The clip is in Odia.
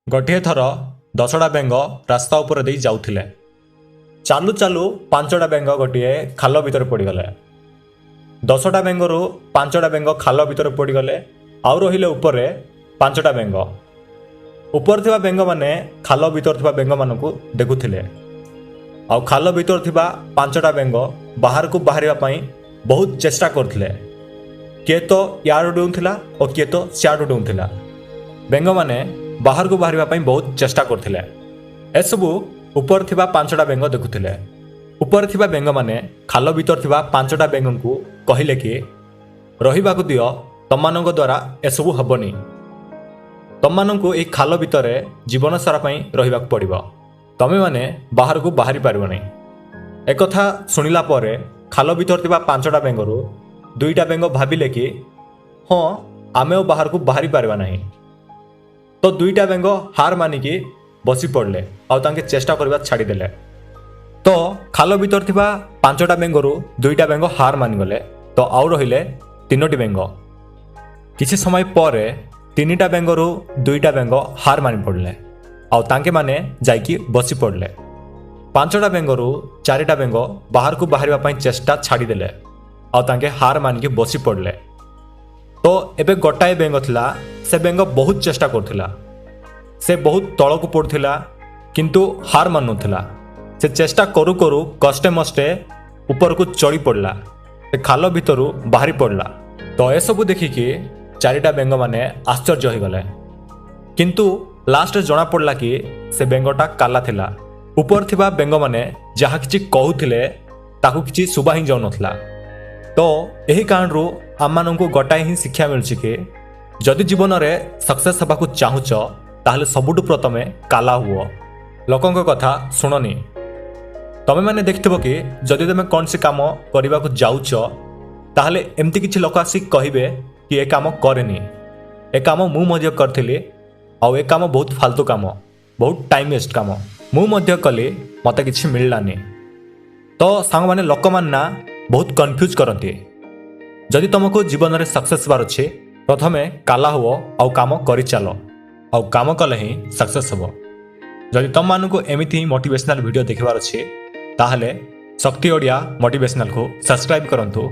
ଗୋଟିଏ ଥର 10ଟା ବେଙ୍ଗ ରାସ୍ତା ଉପରେ ଦେଇ ଯାଉଥିଲେ। ଚାଲୁ ଚାଲୁ 5ଟା ବେଙ୍ଗ ଗୋଟିଏ ଖାଲ ଭିତରେ ପଡ଼ିଗଲେ। 10ଟା ବେଙ୍ଗରୁ 5ଟା ବେଙ୍ଗ ଖାଲ ଭିତରେ ପଡ଼ିଗଲେ, ଆଉ ରହିଲେ ଉପରେ 5ଟା ବେଙ୍ଗ। ଉପରେ ଥିବା ବେଙ୍ଗମାନେ ଖାଲ ଭିତରେ ଥିବା ବେଙ୍ଗମାନଙ୍କୁ ଦେଖୁଥିଲେ, ଆଉ ଖାଲ ଭିତରେ ଥିବା 5ଟା ବେଙ୍ଗ ବାହାରକୁ ବାହାରିବା ପାଇଁ ବହୁତ ଚେଷ୍ଟା କରୁଥିଲେ। କିଏ ତ ଇଆଡ଼ୁ ଡେଉଁଥିଲା ଓ କିଏ ତ ସିଆଡ଼ୁ ଡେଉଁଥିଲା। ବେଙ୍ଗମାନେ ବାହାରକୁ ବାହାରିବା ପାଇଁ ବହୁତ ଚେଷ୍ଟା କରୁଥିଲେ। ଏସବୁ ଉପରେ ଥିବା 5ଟା ବେଙ୍ଗ ଦେଖୁଥିଲେ। ଉପରେ ଥିବା ବେଙ୍ଗମାନେ ଖାଲ ଭିତରେ ଥିବା 5ଟା ବେଙ୍ଗଙ୍କୁ କହିଲେ କି, ରହିବାକୁ ଦିଅ, ତମମାନଙ୍କ ଦ୍ୱାରା ଏସବୁ ହେବନି, ତମମାନଙ୍କୁ ଏଇ ଖାଲ ଭିତରେ ଜୀବନ ସାରା ପାଇଁ ରହିବାକୁ ପଡ଼ିବ, ତମେମାନେ ବାହାରକୁ ବାହାରି ପାରିବନି। ଏକଥା ଶୁଣିଲା ପରେ ଖାଲ ଭିତରେ ଥିବା 5ଟା ବେଙ୍ଗରୁ 2ଟା ବେଙ୍ଗ ଭାବିଲେ କି ହଁ, ଆମେ ଆଉ ବାହାରକୁ ବାହାରି ପାରିବା ନାହିଁ। ତ 2ଟା ବେଙ୍ଗ ହାର ମାନିକି ବସି ପଡ଼ିଲେ ଆଉ ତାଙ୍କେ ଚେଷ୍ଟା କରିବା ଛାଡ଼ିଦେଲେ। ତ ଖାଲ ଭିତରେ ଥିବା 5ଟା ବେଙ୍ଗରୁ 2ଟା ବେଙ୍ଗ ହାର ମାନିଗଲେ, ତ ଆଉ ରହିଲେ 3ଟି ବେଙ୍ଗ। କିଛି ସମୟ ପରେ 3ଟା ବେଙ୍ଗରୁ 2ଟା ବେଙ୍ଗ ହାର ମାନି ପଡ଼ିଲେ ଆଉ ତାଙ୍କେମାନେ ଯାଇକି ବସି ପଡ଼ିଲେ। 5ଟା ବେଙ୍ଗରୁ 4ଟା ବେଙ୍ଗ ବାହାରକୁ ବାହାରିବା ପାଇଁ ଚେଷ୍ଟା ଛାଡ଼ିଦେଲେ ଆଉ ତାଙ୍କେ ହାର ମାନିକି ବସି ପଡ଼ିଲେ। ତ ଏବେ ଗୋଟାଏ ବେଙ୍ଗ ଥିଲା। ସେ ବେଙ୍ଗ ବହୁତ ଚେଷ୍ଟା କରୁଥିଲା। ସେ ବହୁତ ତଳକୁ ପଡ଼ୁଥିଲା, କିନ୍ତୁ ହାର ମାନୁନଥିଲା। ସେ ଚେଷ୍ଟା କରୁ କରୁ କଷ୍ଟେ ମଷ୍ଟେ ଉପରକୁ ଚଢ଼ି ପଡ଼ିଲା, ସେ ଖାଲ ଭିତରୁ ବାହାରି ପଡ଼ିଲା। ତ ଏସବୁ ଦେଖିକି 4ଟା ବେଙ୍ଗମାନେ ଆଶ୍ଚର୍ଯ୍ୟ ହୋଇଗଲେ। କିନ୍ତୁ ଲାଷ୍ଟରେ ଜଣାପଡ଼ିଲା କି ସେ ବେଙ୍ଗଟା କାଲା ଥିଲା। ଉପରେ ଥିବା ବେଙ୍ଗମାନେ ଯାହା କିଛି କହୁଥିଲେ, ତାକୁ କିଛି ଶୁଭା ହିଁ ଯାଉନଥିଲା। ତ ଏହି କାହାଣୀରୁ ଆମମାନଙ୍କୁ ଗୋଟାଏ ହିଁ ଶିକ୍ଷା ମିଳୁଛି କି ଯଦି ଜୀବନରେ ସକ୍ସେସ୍ ହେବାକୁ ଚାହୁଁଛ, ତାହେଲେ ସବୁଠୁ ପ୍ରଥମେ କାଲା ହୁଅ, ଲୋକଙ୍କ କଥା ଶୁଣନି। ତମେମାନେ ଦେଖିଥିବ କି ଯଦି ତୁମେ କୌଣସି କାମ କରିବାକୁ ଯାଉଛ, ତାହେଲେ ଏମିତି କିଛି ଲୋକ ଆସି କହିବେ କି ଏ କାମ କରେନି, ଏ କାମ ମୁଁ ମଧ୍ୟ କରିଥିଲି ଆଉ ଏ କାମ ବହୁତ ଫାଲତୁ କାମ, ବହୁତ ଟାଇମ୍ ୱେଷ୍ଟ କାମ, ମୁଁ ମଧ୍ୟ କଲି, ମୋତେ କିଛି ମିଳିଲାନି। ତ ସାଙ୍ଗମାନେ, ଲୋକମାନେ ନା ବହୁତ କନଫ୍ୟୁଜ୍ କରନ୍ତି। ଯଦି ତୁମକୁ ଜୀବନରେ ସକ୍ସେସ୍ ହେବାର ଅଛି, ପ୍ରଥମେ କାଲା ହୁଅ ଆଉ କାମ କରିଚାଲ, ଆଉ କାମ କଲେ ହିଁ ସକ୍ସେସ୍ ହେବ। ଯଦି ତୁମମାନଙ୍କୁ ଏମିତି ହିଁ ମୋଟିଭେସନାଲ୍ ଭିଡ଼ିଓ ଦେଖିବାର ଅଛି, ତାହେଲେ ଶକ୍ତି ଓଡ଼ିଆ ମୋଟିଭେସନାଲକୁ ସବସ୍କ୍ରାଇବ୍ କରନ୍ତୁ।